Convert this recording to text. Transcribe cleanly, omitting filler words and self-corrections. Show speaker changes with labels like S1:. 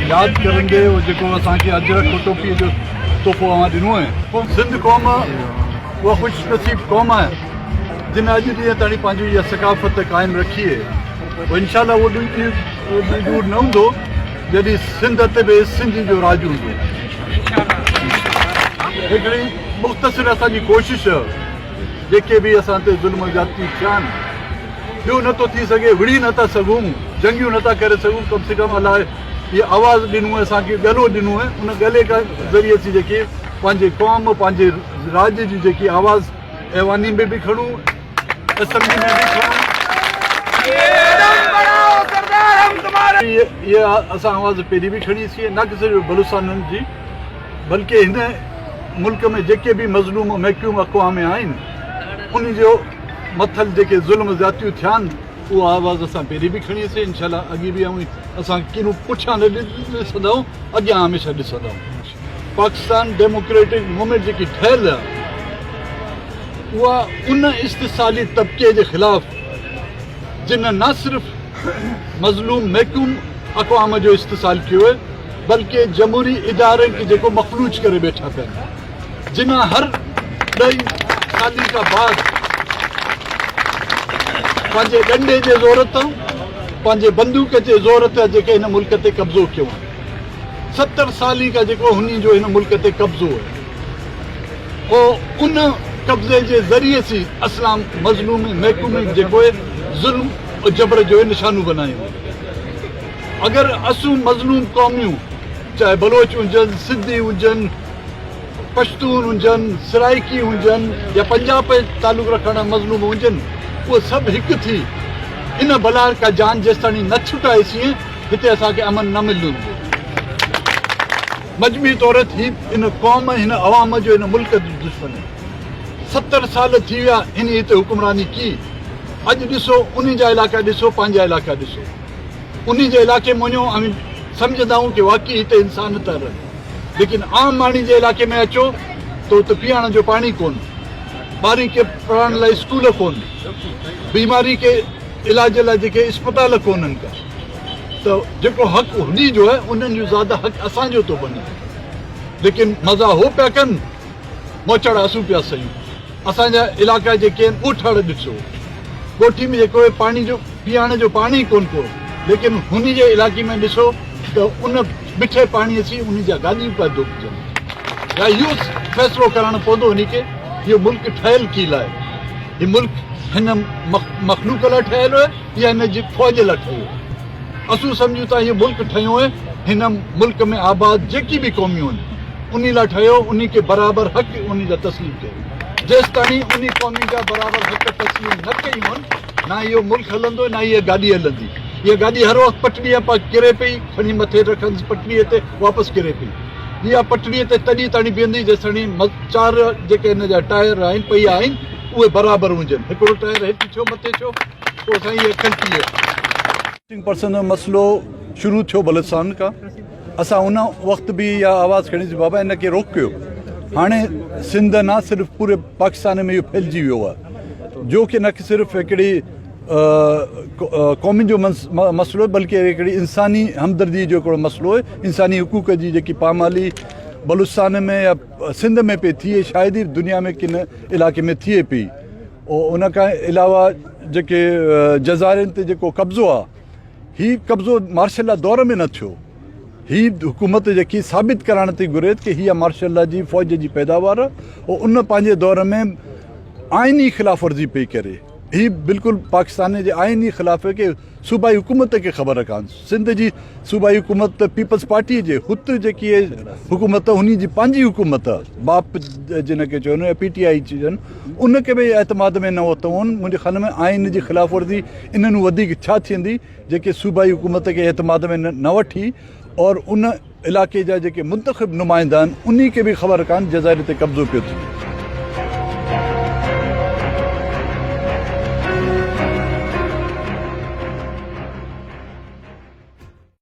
S1: ياد ڪرندي جيڪو اسان کي اجرڪ ٽوپي جو تحفو اوهان ڏنو آهي. سنڌ قوم اها خوش نصيب قوم آهي جن اڄ ڏينهن تائين پنهنجي اها ثقافت قائم رکي آهي پوء انشاء الله اهو ڏينهن دور نه هوندو جڏهن سنڌ تي به سنڌي جو راڄ هوندو. هڪڙي مختصر اسان جي ڪوشش جيڪي به اسان تي ظلم زيادتيون ٿيا آهن ٻيو نه ٿو ٿي سگهي وڙهي نه ٿا سگهون جنگيون نه ٿا ڪري سگهون ڪم سي ڪم الله اهي آواز ڏنو آهي اسان کي ڳلو ڏنو آهي ان ڳلي کان ذريعي اسين جيڪي پنهنجي قوم پنهنجي راڄ جي جيڪي آواز ايواني ۾ به کڻون اسيمبلي ۾ به کڻون اهي اسان آواز پهرين به کڻي سي نه صرف بلوچستان جي بلڪه هن ملڪ ۾ جيڪي به مظلوم محڪوم اقوام آهن ان جو مٿل جيڪي ظلم زيادتيون ٿيا آهن اهو آواز اسان پهرين به کڻي سي انشاء الله اڳي به اسان ڪينو پٺيان نه ڏسندائون اڳيان هميشه ڏسندائون پاڪستان ڊيموڪريٽڪ موومينٽ جيڪي ٺهيل آهي اها ان استحصالي طبقي جي خلاف جن نه صرف مظلوم محڪوم اقوام جو استحصال ڪيو آهي بلڪه جمهوري ادارن کي جيڪو مفلوج ڪري ويٺا پيا آهن جن هر ڏهين سالن کان بعد پنهنجي ڏنڊي جي زور تان پنهنجي بندوق جي زور تي جيڪي هن ملڪ تي قبضو ڪيو آهي 70 سالي کان جيڪو هني جو هن ملڪ تي قبضو آهي او ان قبضي جي ذريعي سي اسلام مظلوم محڪوم جيڪو ظلم و جبر جو نشانو بنايو اگر اسون مظلوم قوميون چاهي بلوچ هجن، سنڌي هجن، پشتون هجن، سرائيڪي هجن يا پنجاب ۾ تعلق رکندڙ مظلوم هجن اهي سڀ هڪ ٿي ان بلا کان جان جيستاڻي نه ڇٽائيسين هتي اسان کي امن نه ملندو. مجموعي طور هي ان قوم ۽ هن عوام جو هن ملڪ جو دشمن آهي. 70 سال ٿي ويا هن هتي حڪمراني ڪئي اڄ ڏسو انهي جا علائقا ڏسو پنهنجا علائقا ڏسو. انهي جي علائقي ۾ وڃو اوهين سمجهندا آهيون ڪي واقعي هتي انسان ٿا رهن ليڪن عام ماڻهي جي علائقي ۾ اچو ته اتي پيئڻ جو پاڻي ڪون ٻارين کي پڙهڻ لاء اسڪول ڪون بيماري کي علاج لاء جيڪي اسپتال ڪونهن ڪا ته جيڪو حق هني جو آهي انهن جو زياده حق اسان جو ٿو بني ليڪن مزا هو پيا ڪن موچڙا اسون پيا سهيون. اسان جا علائقا جيڪي آهن ڳوٺاڙ ڏسو ڳوٺي ۾ جيڪو پاڻي جو پيئڻ جو پاڻي ڪون ڪو ليڪن هن جي علائقي ۾ ڏسو ته ان مٺي پاڻي سين ان جا گاڏيون پيا ڌوپجن يا اهو فيصلو ڪرڻ پوندو هن کي اهو ملڪ ٺهيل ڪي لاء هي ملڪ هن مخلوق لاء ٺهيل هو يا هن جي فوج لاء ٺهيو اسون سمجهون ٿا هي ملڪ ٺهيو آهي هن ملڪ ۾ آباد جيڪي به قوميون آهن انهي لاء ٺهيو، انهي کي برابر حق انهي جا تسليم ڪيو. جيستاڻي انهي قومي جا برابر حق تسليم نه ڪيون هن، نه اهو ملڪ هلندو نه اها گاڏي هلندي. اها گاڏي هر وقت پٽڙيء پان ڪري پئي، کڻي مٿي رکنس پٽڙيء تي واپس ڪري پئي. اها پٽڙيء تي تڏهن تاڻي بيهندي جيستاڻي چار جيڪي هن جا ٽائر آهن، پهيا آهن، اهي برابر هجن. هڪڙو ٽائر هيٺ ٿيو مٿي ٿيو، پوء سائين اها ڪلٽي. مسنگ پرسن جو مسئلو شروع ٿيو بلوچستان کان. اسان ان وقت به اها آواز کڻي سي بابا ان کي روڪيو هاڻي سنڌ نه صرف پوري پاڪستان ۾ اهو ڦهلجي ويو آهي جو کہ نه صرف هڪڙي قومي جو مسئلو بلڪه هڪڙي انساني همدردي جو هڪڙو مسئلو آهي انساني حقوق جي جيڪي پامالي بلوچستان ۾ يا سنڌ ۾ پئي ٿئي شايد ئي دنيا ۾ ڪن علائقي ۾ ٿئي پئي ان کان علاوه جيڪي جزائرن تي جيڪو قبضو آهي هي قبضو مارشل لا دور ۾ نه ٿيو. هي حڪومت جيڪي ثابت ڪرائڻ ٿي گهري ته هي مارشل لا جي فوج جي پيداوار ۽ ان پنهنجي دور ۾ آئيني خلاف ورزي پئي ڪري. هي بلڪل پاڪستان جي آئيني خلاف ڪي صوبائي حڪومت کي خبر ڪانه. سنڌ جي صوبائي حڪومت ته پيپلز پارٽي جي هت جيڪي حڪومت هن جي پنهنجي حڪومت باپ جن کي چون يا پي ٽي آئي چون ان کي به اعتماد ۾ نه ورتو هن منهنجي خيال ۾ آئين جي خلاف ورزي انهن وڌيڪ ڇا ٿيندي جيڪي صوبائي حڪومت کي اعتماد ۾ نه وٺي اور ان علائقي جا جيڪي منتخب نمائندا آهن انهي کي به خبر ڪانه جزائر تي قبضو پيو ٿئي.